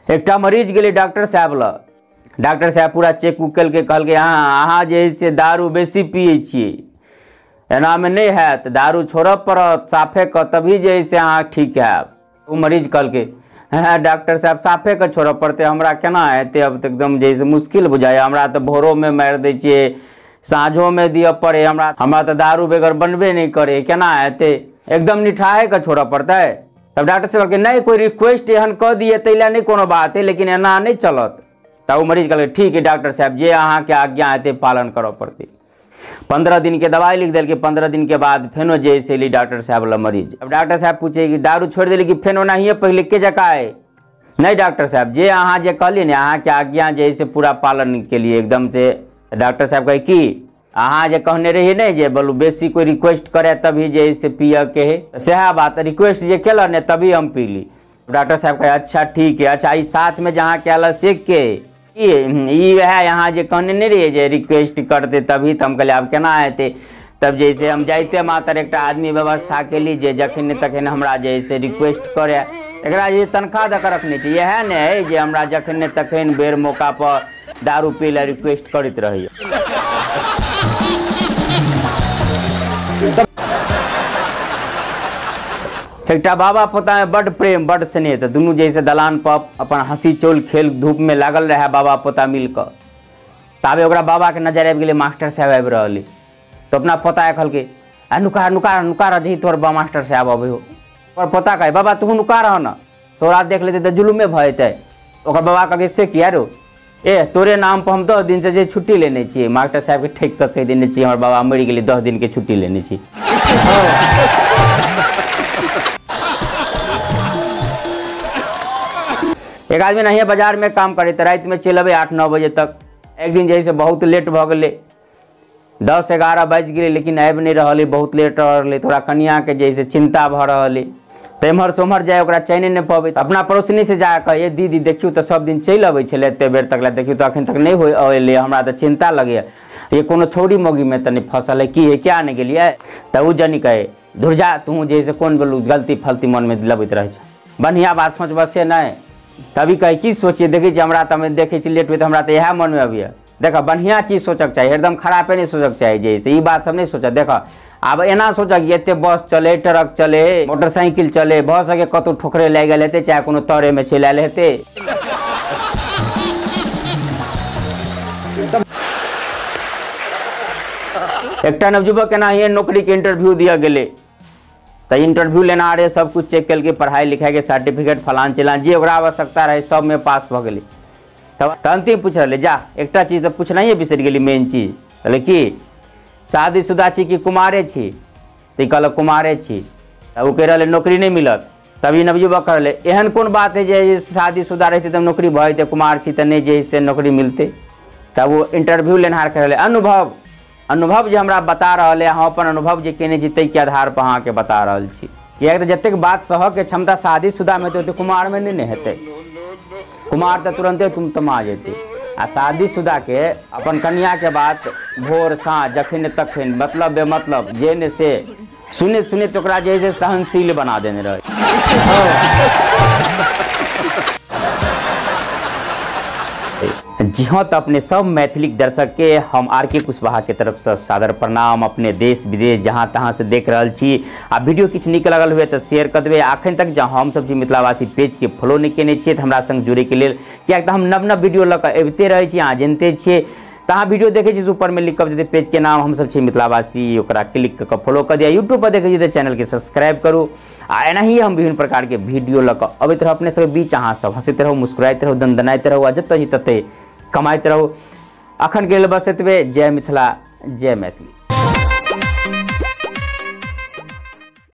एकटा मरीज गेलै डॉक्टर साहब लग। डॉक्टर साहब पूरा चेक उक केलकै, कहलकै अहाँ जे है से दारू बेसी पियै छियै, एनामे नहि हैत, दारू छोड़ऽ पड़त साफे कऽ, तभी जे है से अहाँ ठीक हैब। ओ मरीज कहलकै हँ डॉक्टर साहब साफे कऽ छोड़ऽ पड़तै, हमरा केना हेतै, अब तऽ एकदम जे है से मुश्किल बुझाइए, हमरा तऽ भोरोमे मारि दै छियै, साँझोमे दिअ पड़ै, हमरा तऽ दारू बगैर बनबे नहि करै, केना हेतै, एकदम निठाहे कऽ छोड़ऽ पड़तै। तब डॉक्टर साहब कहलकै नहि, कोइ रिक्वेस्ट एहन कऽ दिए ताहि लए नहि कोनो बात है, लेकिन एना नहि चलत। तऽ ओ मरीज कहलकै ठीक है डॉक्टर साहब, जे अहाँके आज्ञा हेतै पालन करऽ पड़तै। 15 दिन के दवाई लिख देलकै, 15 दिन के बाद फेनो जे से एली डॉक्टर साहब लग मरीज। अब डॉक्टर साहब पूछे कि दारू छोड़ि देली कि फेन ओनाहिए पहिले के जकाँ है? नहीं डॉक्टर साहब, जे अहाँ जे कहलियै ने अहाँके आज्ञा जे है से पूरा पालन के लिए एकदम से। डॉक्टर साहब कहे कि अहाँ जे कहने रहियै ने जे बोलू बेसी कोइ रिक्वेस्ट करे तभी जे है से पियऽ के है, सएह बात, रिक्वेस्ट जे केलक ने तभी हम पीली। डॉक्टर साहब कहे अच्छा ठीक है, अच्छा ई साथमे जे अहाँके आयल से के ई वएह यहाँ जे कहने नहि रहियै जे रिक्वेस्ट करतै तभी, तऽ हम कहलियै आब केना हेतै। तब जे से हम जाइते मातर एकटा आदमी व्यवस्था केली जे जखन तखन हमरा जे है से रिक्वेस्ट करे, एकरा जे तनख्वाह दऽ कऽ रखने छी, इएह ने है जे हमरा जखन तखन बेर मौका पर दारू पी लए रिक्वेस्ट करैत रहैए। एकटा बाबा पोतामे बड्ड प्रेम बड्ड स्नेह, तऽ दुनू जे से दलान पर अपन हँसी चौल खेल धूपमे लागल रहए बाबा पोता मिल कऽ। ताबे ओकरा बाबाके नजर आबि गेलै मास्टर साहब आबि रहल, तऽ अपना पोता कहलकै आ नुका नुका नुका रह जही तोहर बा मास्टर साहब अबै हो। ओकर पोता कहै बाबा तू नुका रह न, तोरा देख लेतै तऽ जुलुमे भऽ जेतै। ओकर बाबा कहलकै से किया रो, ए तोरे नाम पर हम 10 दिन से जे छुट्टी लेने छियै, मास्टर साहबके ठकि कऽ कहि देने छियै हमर बाबा मरि गेलै, 10 दिनके छुट्टी लेने छी। एक आदमी नहिए बाजार में काम करे तऽ रातिमे चलि अबै 8-9 बजे तक। एक दिन जे है से बहुत लेट भऽ गेलै, 10-11 बाजि गेलै, लेकिन आबि नहि रहल, बहुत लेट रहलै। थोड़ा कनियाके जे है से चिन्ता भऽ रहल है, तऽ एम्हर से ओम्हर जाय ओकरा चैने नहि पबै। अपना पड़ोसनी से जा कऽ ए दीदी देखियौ तऽ सब दिन चलि अबै छलै एते बेर तक, देखियौ तऽ अखन तक नहि होइ अयलै, हमरा तऽ चिन्ता लगैए, ये कोनो छौड़ी मौगीमे तऽ नहि फँसल है की है, क्या नहि गेलियै? तऽ ओ जनी कहै धुर जा तू जे है से कोन बोलू गलती फलती मनमे लबैत रहै छै, बढ़िआँ बात सोचबऽ से नहि। तभी कहै की सोचिए, देखै छी हमरा तऽ देखै छी लेट हुए तऽ हमरा तऽ इएह मनमे अबैए, देखऽ बढ़िआँ चीज सोचक चाही, एकदम खरापे नहि सोचक चाही, जे से ई बात हम नहि सोचऽ। देखऽ आब एना सोचक एते बस चले, ट्रक चले, मोटरसाइकिल चले, भऽ सके कतहु ठोकरे लागि गेल हेतै, चाहे कोनो तरेमे चलि आयल हेतै। एकटा नवयुवक एनाहिए नौकरीके इंटरव्यू दिअ गेलै, तऽ इंटरव्यू लेना रहे, सब कुछ चेक केलकै, पढ़ाई लिखाईके सर्टिफिकेट फलान चिलान जे ओकरा आवश्यकता रहै सबमे पास भऽ गेलै। तब अंतिम पूछि रहलै जा एकटा चीज तऽ पूछनाइए बिसरि गेली मेन चीज, कहलै कि शादीशुदा छी कि कुमारे छी? तऽ ई कहलक कुमारे छी। तऽ ओ कहि रहलै नौकरी नहि मिलत। तब ई नवयुवक कहलै एहन कोन बात है जे शादीशुदा रहितै तऽ नौकरी भऽ जेतै, कुमार छी तऽ नहि जे से नौकरी मिलतै। तब ओ इंटरव्यू लेनहार कहि रहलै अनुभव, अनुभव जे हमरा बता रहल है, हम अपन अनुभव जे केने छी ताहिके आधार पर अहाँके बता रहल छी। किएक तऽ जतेक बात सहऽके क्षमता शादीशुदामे हेतै ओतेक कुमारमे नहि ने हेतै, कुमार तऽ तुरन्ते तुमतमा जेतै। आ शादीशुदाके अपन कनियाके बात भोर साँझ जखन तखन मतलब बेमतलब जे ने से सुनैत सुनैत ओकरा जे है से सहनशील बना देने रहै। जी हाँ, तो अपने सब मैथिली दर्शक के हम are के कुशवाहा के तरफ से सादर प्रणाम। अपने देश विदेश जहाँ तहाँ से देख रहल छी आ वीडियो किछु नीक लगल हुए तो शेयर कर देबै। अखन तक जँ हम सब छी मिथिलावासी पेज के फॉलो नहीं केने छियै तऽ हमरा संग जुड़े के लेल, किएक तऽ हम नव नव वीडियो लऽ कऽ अबिते रहै छी, अहाँ जनिते छियै। तऽ अहाँ वीडियो देखै छी ऊपरमे लिख कऽ देतै पेज के नाम, हम सब छी मिथिलावासी, ओकरा क्लिक कऽ कऽ फॉलो कऽ दिअ। यूट्यूब पर देखै छी तऽ चैनल के सब्सक्राइब करू। आ एनाहिए हम विभिन्न प्रकार के वीडियो लऽ कऽ अबैत रहब अपने सबके बीच। अहाँ सब हँसैत रहू, मुस्कुराइत रहू, दनदनाइत रहू आ जतऽ छी ततऽ कमाइत रहू। अखन के लेल बस एतबे। जय मिथिला, जय मैथिली।